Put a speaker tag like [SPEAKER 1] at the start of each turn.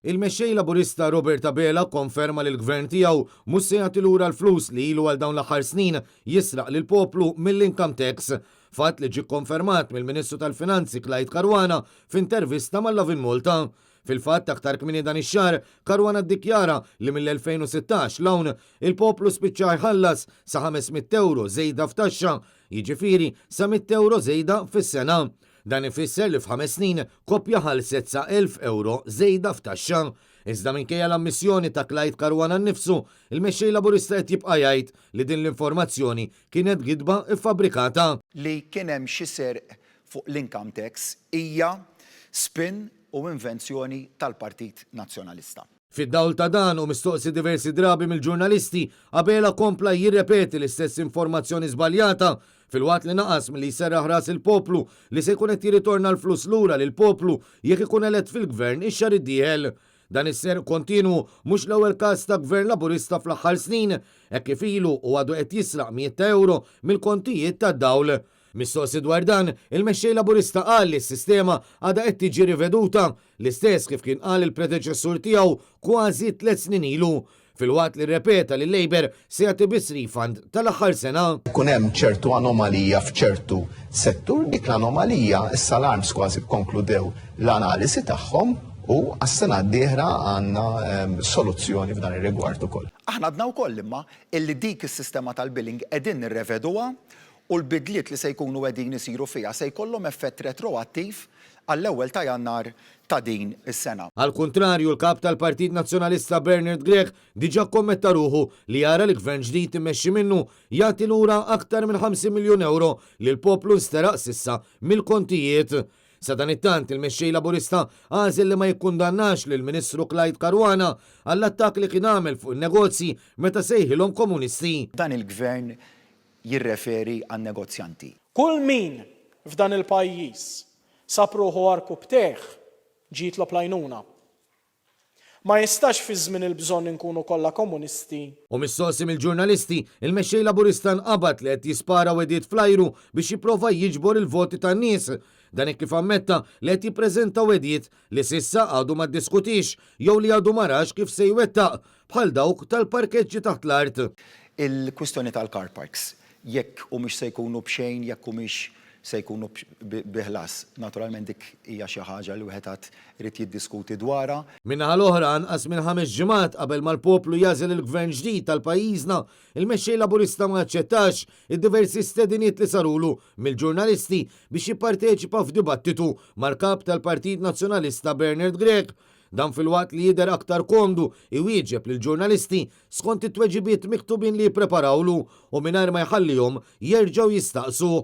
[SPEAKER 1] Il-Mexxej Laburista Robert Abela kkonferma li l-Gvern tiegħu mhux se jagħti lura l-flus li ilu għal dawn l-aħħar snin jisraq lill-poplu mill-income tax. Fatt li ġie kkonfermat mill-Ministru tal-Finanzi Clyde Caruana f'intervista ma' Lovin Malta. Fil-fatt, aktar kmieni dan ix-xahar, Caruana ddikjara li mill-2016 'l hawn, il-poplu spiċċa jħallas sa 500 ewro żejda f'taxxa, jiġifieri sa mitt ewro żejda fis-sena. Dan ifisser li f'ħames snin koppja ħallset sa 1,000 ewro żejda f'taxxa. Iżda minkejja l-ammissjoni ta' Clyde Caruana nnifsu, il-Mexxej Laburista qed jibqa' jgħid li din l-informazzjoni kienet gidba ffabbrikata.
[SPEAKER 2] Li kien hemm xi serq fuq l-income tax hija spin u invenzjoni tal-Partit Nazzjonalista.
[SPEAKER 1] Fid-dawl ta' dan u mistoqsi diversi drabi mill-ġurnalisti, Abela kompla jirrepeti l-istess informazzjoni żbaljata filwaqt li naqas milli jserraħ ras il-poplu li se jkun qed jirritorna l-flus lura lill-poplu jekk ikun elett fil-Gvern ix-xahar id-dieħel. Dan is-serq kontinwu mhux l-ewwel każ ta' Gvern Laburista fl-aħħar snin, hekk kif ilu u għadu qed jisraq mijiet ta' ewro mill-kontijiet tad-dawl. Mistoqsi dwar dan, il-Mexxej Laburista qal li s-sistema għadha qed tiġi riveduta, l-istess kif kien qal il-predeċessur tiegħu kważi tlett snin ilu, filwaqt li rrepeta li l-Labour se jagħti biss refund tal-aħħar sena.
[SPEAKER 3] Ikun hemm ċertu anomalija f'ċertu settur, dik l-anomalija issa l-ARMS kważi kkonkludew l-analisi tagħhom u għas-sena d-dieħla għandna soluzzjoni f'dan ir-rigward ukoll.
[SPEAKER 2] Aħna għadna wkoll imma illi dik is-sistema tal-billing qegħdin nirreveduha u l-bidliet li se jkunu qegħdin isiru fiha se jkollhom effett retroattiv għall-ewwel ta' Jannar ta' din is-sena.
[SPEAKER 1] Għall-kuntrarju, l-Kap tal-Partit Nazzjonalista Bernard Grech diġà kkommetta ruħu li jara li Gvern ġdid immexxi minnu jagħti lura aktar minn 50 miljun ewro li l-poplu nsteraq s'issa mill-kontijiet. Sadanittant, il-Mexxej Laburista għażel li ma jikkundannax lill-Ministru Clyde Caruana għall-attakk li kien għamel fuq in-negozji meta sejħilhom komunisti.
[SPEAKER 2] Dan il-Gvern jirreferi għan-negozjanti.
[SPEAKER 4] Kull min f'dan il-pajjiż sab ruħu għarkupptejh ġie jitlob l-għajnuna. Ma jistax fi żmien il-bżonn inkunu kollha komunisti.
[SPEAKER 1] U mistoqsi mill-ġurnalisti, il-Mexxej Laburista nqabad li qed jispara wegħdiet fl-ajru biex jipprova jiġbor il-voti tan-nies. Dan hekk kif ammetta li qed jippreżenta wegħdiet li s'issa għadu ma ddiskutiex jew li għadu ma rax kif se jwettaq, bħal dawk tal-parkeġġi taħt l-art.
[SPEAKER 2] Il-kwistjoni tal-car parks, jekk humiex se jkunu b'xejn, jekk humiex se jkunu bi ħlas, naturalment dik hija xi ħaġa li wieħed għad irid jiddiskuti dwarha.
[SPEAKER 1] Min-naħa l-oħra, anqas minn ħames ġimgħat qabel ma l-poplu jagħżel il-Gvern ġdid għal pajjiżna, il-Mexxej Laburista ma aċċettax id-diversi stediniet li sarulu mill-ġurnalisti biex jipparteċipa f'dibattitu mal-Kap tal-Partit Nazzjonalista Bernard Grech. Dan filwaqt li jidher aktar komdu iwieġeb lill-ġurnalisti skont it-tweġibiet miktubin li jippreparawlu u mingħajr ma jħallihom jerġgħu jistaqsu.